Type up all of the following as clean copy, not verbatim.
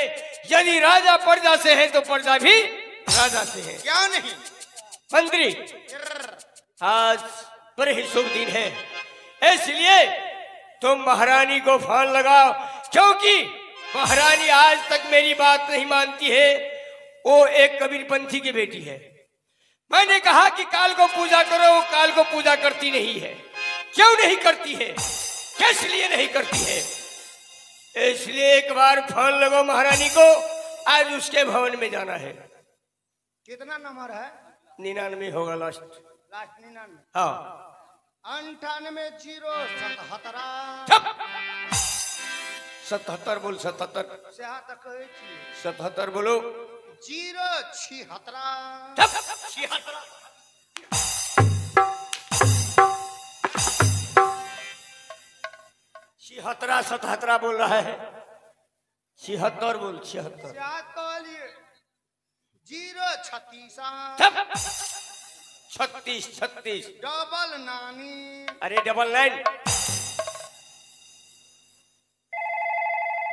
है। यदि राजा प्रजा से है तो प्रजा भी राजा से है। क्यों नहीं? मंत्री, आज बड़े ही शुभ दिन है, इसलिए तुम महारानी को फोन लगाओ, क्योंकि महारानी आज तक मेरी बात नहीं मानती है। वो एक कबीरपंथी की बेटी है। मैंने कहा कि काल को पूजा करो, वो काल को पूजा करती नहीं है। क्यों नहीं करती है? किस लिए नहीं करती है? इसलिए एक बार फोन लगाओ महारानी को, आज उसके भवन में जाना है। कितना नंबर है? 99 होगा लास्ट। लास्ट 99। हाँ, 98 0 77। 77 बोल, 77। 77 बोलो। 0 76। 76 77 बोल रहा है। 76 बोल, 76। 0 36 36 36 डबल नानी। अरे 99।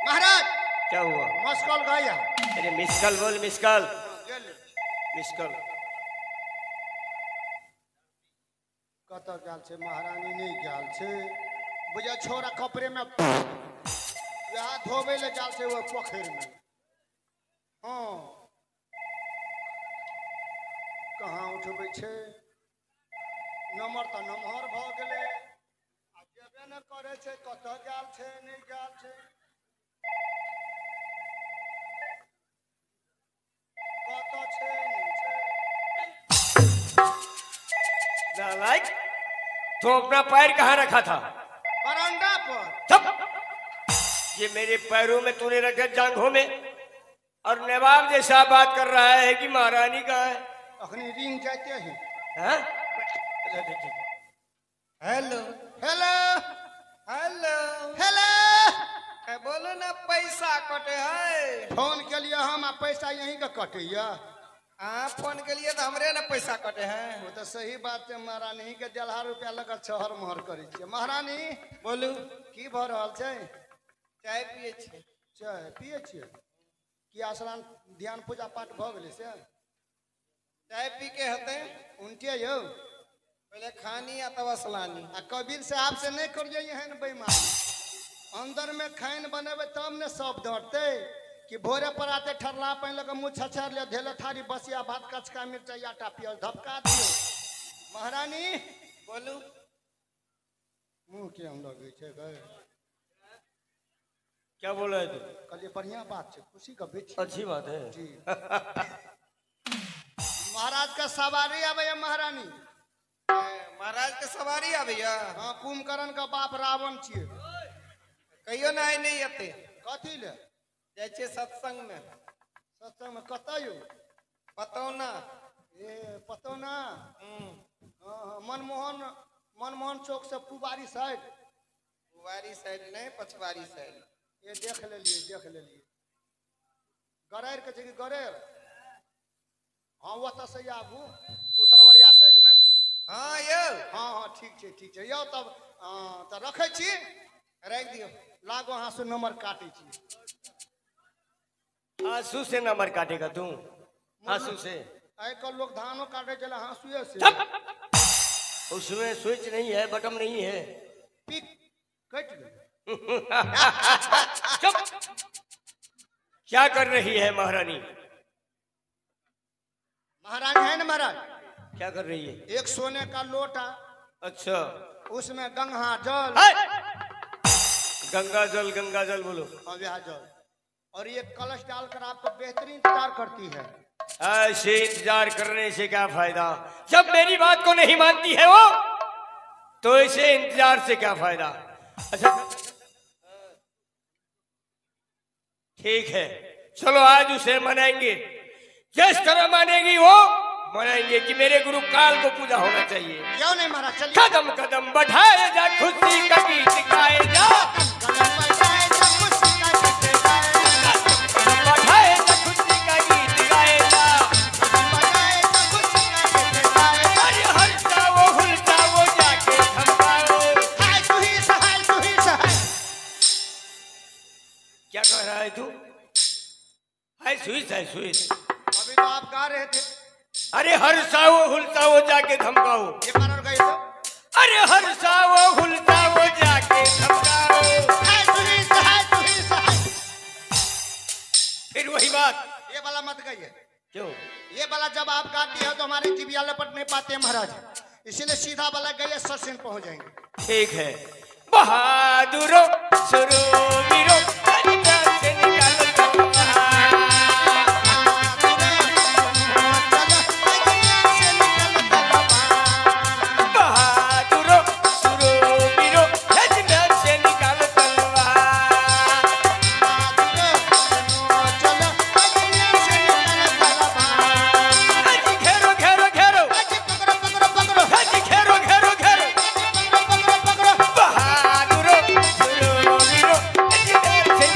महाराज क्या हुआ? मिस कॉल गया। अरे मिस कॉल बोल, मिस कॉल, मिस कॉल। कतऽ गेल छै महारानी? नहीं गेल छै, बुझा छोरा कपड़े में वएह धोबै लए गेल छै ओहि पोखरि में। हाँ, कहाँ उठबै छै? नम्बर तऽ नमहर भऽ गेलै, आ जेबे ने करै छै। कतऽ गेल छै, नहि गेल छै, कतऽ छै, नहि छै। नालायक, तो अपना पैर कहाँ रखा था? बरामदा पर। ये मेरे पैरों में तूने रखे, जांघों में। और नवाब जैसा बात कर रहा है कि महारानी कहाँ है? अखनी रिंग जाते हैं। हाँ? हेलो हेलो हेलो हेलो, बोलो ना, पैसा कटे है? फोन के लिए हम, आ पैसा यहीं का कटे। हाँ, फोन के लिए तो हमरे ना पैसा कटे हैं। वो तो सही बात है। महारानी के 1.5 रुपया लगल छहर मोहर करे छियै। महारानी बोलू, की भऽ रहल छै? चाय पिए छियै। चाय पिए छियै? की स्नान ध्यान पूजा पाठ भऽ गेलै से? चाय पी के हेतै। उनटे यौ, पहले खानी आ तब स्नानी। आ कबीर साहब से नहीं करियै एहन बेईमानी। अंदर में खान बनेबै तब ने सब डरतै कि भोरे पर आते ठरला पानि लऽ कऽ मुँह छछारि लिअ, धेले थारी बसिया भात कचका मिरचाइ आटा पियाज धपका दियौ। महारानी बोलू, मुँह केहन लगै छै गै? क्या बोल रहे तू? कहलियै बढ़िया बात छै, खुशी के बीच। अच्छी बात है जी। महाराज का सवारी आबैया। महारानी महाराज के सवारी आबैया? हाँ, कुंभकर्ण का बाप रावण छियै। कहियो ना आइ नहीं एतै। कथी ले? जाइ छियै सत्संग में। सत्संग में कतऽ यौ? पतौना। ए पतौना? हाँ, मनमोहन, मनमोहन चौक से पुबारी साइड। पुबारी साइड नहीं, पछवारी साइड। ये देख लेलिए, देख लेलिए। गरैर के छै कि गरैर? हाँ, ओतऽ से आबू उत्तरवरिया साइड में। हाँ यौ। हाँ हाँ, ठीक छै, ठीक छै यौ। तब तऽ रखै छी, राखि दियौ। लागो हाँसू नंबर काटै छी। आंसू से नंबर काटेगा तू? आंसू से? आइ काल्हि लोग धानो काटे छलै हाँसुए से। उसमें स्विच नहीं है, बटन नहीं है। पिक कटि गेल। चुप। क्या कर रही है महारानी? महारानी है ना महाराज, क्या कर रही है? एक सोने का लोटा। अच्छा। उसमें गंगा जल। गंगा जल, गंगा जल बोलो। हाँ, जल। और ये कलश डालकर आपको बेहतरीन इंतजार करती है। ऐसे इंतजार करने से क्या फायदा? जब मेरी बात को नहीं मानती है वो, तो इसे इंतजार से क्या फायदा? अच्छा ठीक है, चलो आज उसे मनाएंगे। जिस तरह मानेगी वो मनाएंगे कि मेरे गुरु काल को पूजा होना चाहिए। क्यों नहीं महाराज, चलिए। कदम कदम बढ़ाए जा, खुशी का गीत गाए जा। कदम बढ़ाए जा, खुशी का गीत गाए जा। बढ़ाए जा, खुशी का गीत गाए जा। अरे हर जाओ हुल जाओ जाके थमकाओ। हाय तू ही सहाय, तू ही सहाय। क्या कह रहा है तू? है सुइस है सुइस। अभी तो आप गा रहे थे। अरे हर्षाओ हुलसाओ जाके धमकाओ। एक बार और गाइए तो। अरे हर्षाओ हुलसाओ जाके धमकाओ। है सुइस है सुइस है। फिर वही बात। ये वाला मत गाइए। क्यों? ये वाला जब आप गाती हो तो हमारे जिभिया लपट नहीं पाते हैं महाराज, इसीलिए सीधा वाला गाइए, सर पहुंच जाएंगे। ठीक है। बहादुरो सुरो वीरो से निकालो तलवार। बहादुरो सुरो वीरो से निकालो तलवार। अजी घेरो घेरो घेरो, अजी घेरो घेरो घेरो। बहादुरो सुरो वीरो से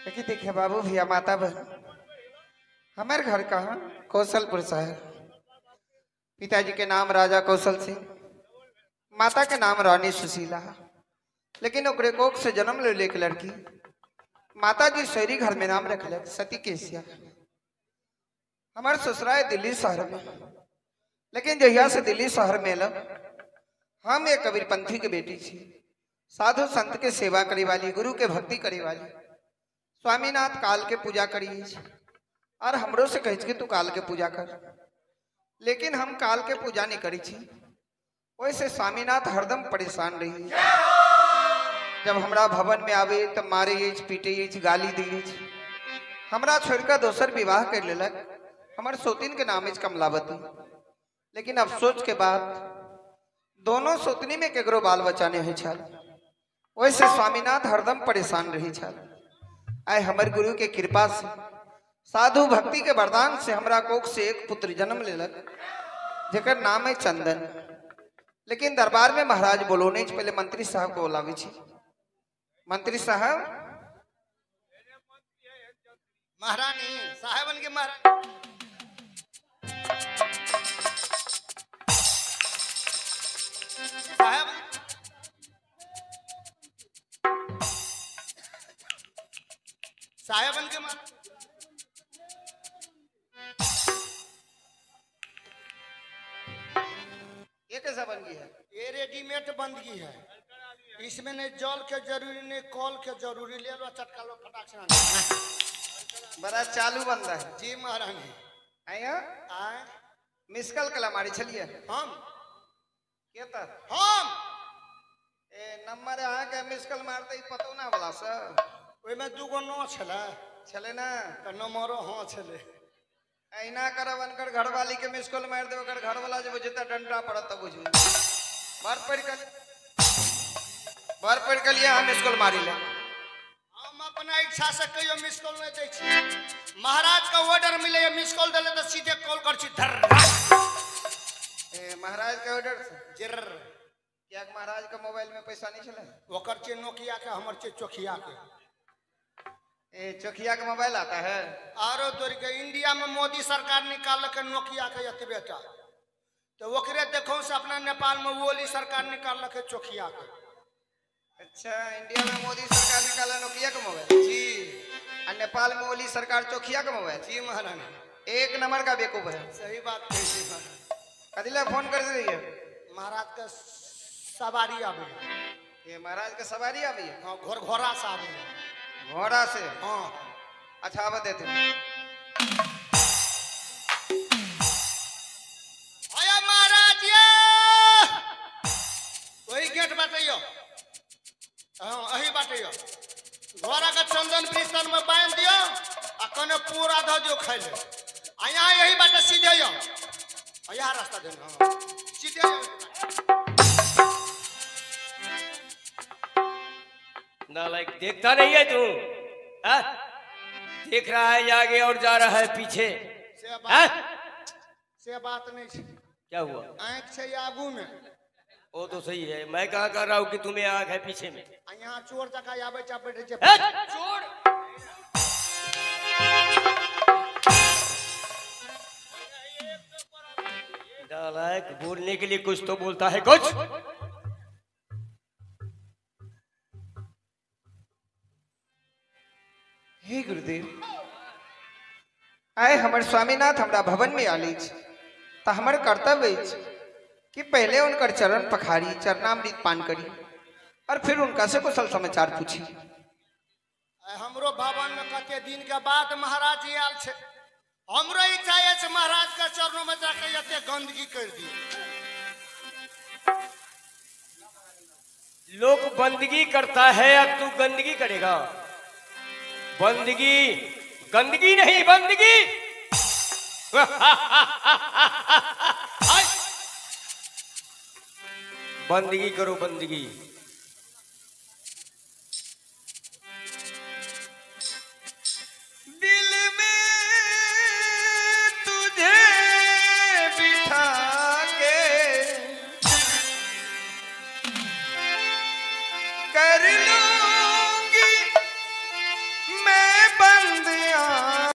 लेकिन देखे बाबू भैया माता बहन, हमारे घर कहाँ कौशलपुर शहर। पिताजी के नाम राजा कौशल सिंह, माता के नाम रानी सुशीला। लेकिन ओकरे कोख से जन्म ले एक लड़की, माता जी शहरी घर में नाम रखल सती केसिया। हमारे ससुराल दिल्ली शहर में, लेकिन जहिया से दिल्ली शहर में अलग हम एक कबीरपंथी के बेटी छी, साधु संत के सेवा करे वाली, गुरु के भक्ति करे वाली, स्वामीनाथ काल के पूजा करी और हमरो से कह कि तू काल के पूजा कर, लेकिन हम काल के पूजा नहीं करी छी। वैसे स्वामीनाथ हरदम परेशान रही। जब हमरा भवन में आवे तब मारे पीटे, गाली दी। हमरा छोड़कर दोसर विवाह कर लेलक। हमार सोतिन के नाम है कमलावती। लेकिन अफसोस के बाद दोनों सोतनी में केकरो बाल बच्चा नहीं हो छल। वैसे स्वामीनाथ हरदम परेशान रही छल। आय हमर गुरु के कृपा से, साधु भक्ति के वरदान से हमरा कोख से एक पुत्र जन्म लेलक, जेकर नाम है चंदन। लेकिन दरबार में महाराज बोलोने पहले मंत्री साहब को बोलावे छी। मंत्री साहब, महारानी साहेबन के महारानी साहब, साहेबन के महारानी। ये कैसा बंदगी है? ये रेडीमेड बंदगी है, इसमें नहीं जल के जरूरी नहीं कॉल के जरूरी। ले लो चटका लो फटाक से। बड़ा चालू बंदा है जी महारानी। आया आए मिसकल कला मारी छलिए हम के तर हम ए नंबर अहाँ के मिसकल मारते पतो ना वाला से। ओइ में दूगो नो छले छले ना त नंबरो हां छले। ऐना करब अनकर घरवाली के मिसकल मार देब, ओकर घरवाला जे बुझता डंडा पड़त त बुझू। बार पढ़ के लिए हम मिसकल मारी ले। हम अपना इच्छा से कहियो मिसकॉल नहीं दै छी। महाराज का ऑर्डर मिले मिस कॉल देले त सीधे कॉल कर छी धर। ए महाराज के ऑर्डर से जर क्या महाराज के मोबाइल में पैसा नहीं छले? ओकर छे नोकिया के, हमर छे चोखिया के। ए चोखिया के मोबाइल आता है? आरो तोर के इंडिया में मोदी सरकार निकाल के नोकिया के एतबे टा, तो ओकरे देखो से अपना नेपाल में ओली सरकार निकाल के चोखिया के। अच्छा, इंडिया में मोदी सरकार निकाला नोकिया के मोबाइल जी, और नेपाल में ओली सरकार चोखिया के मोबाइल जी महारानी। एक नंबर का बेवकूफ है। सही बात कही जी। कदिला फोन कर रही है? महाराज का सवारी आवे। ये महाराज का सवारी आवे? हाँ, घोर घोड़ा से आवे। घोड़ा से? हाँ। अच्छा आवा देते। आया महाराज ये वही गेट बाटे। हाँ अही बाटे। घोड़ा के चंदन वृक्ष में बांध दियो आ कने पूरा धो दियो खाइ ले। आ यहाँ यही बाटे सीधे यो, यहाँ रास्ता देना। हाँ सीधे यो। नालायक देखता नहीं है तू? आ? देख रहा है आगे और जा रहा है पीछे। से बात नहीं। क्या हुआ? आँख से आगू में। वो तो सही है, मैं कहा कर रहा हूँ कि तुम्हें आँख है पीछे में। यहाँ चोर जका आवे चा बैठे छे। चोर नालायक, बोलने के लिए कुछ तो बोलता है कुछ। हे गुरुदेव, आए हमर स्वामीनाथ हमरा भवन में आले त हमर कर्तव्य अछि कि पहले उनकर चरण पखारी, चरणामृत पान करी और फिर उनका से कुशल समाचार पूछी। हमरो भवन में कते दिन के बाद महाराज जी आयल छे। हमरो इच्छा अछि महाराज के चरणों में जाके एते गंदगी कर दी। लोग बंदगी करता है अब तू गंदगी करेगा? बंदगी गंदगी नहीं, बंदगी। बंदगी करो बंदगी।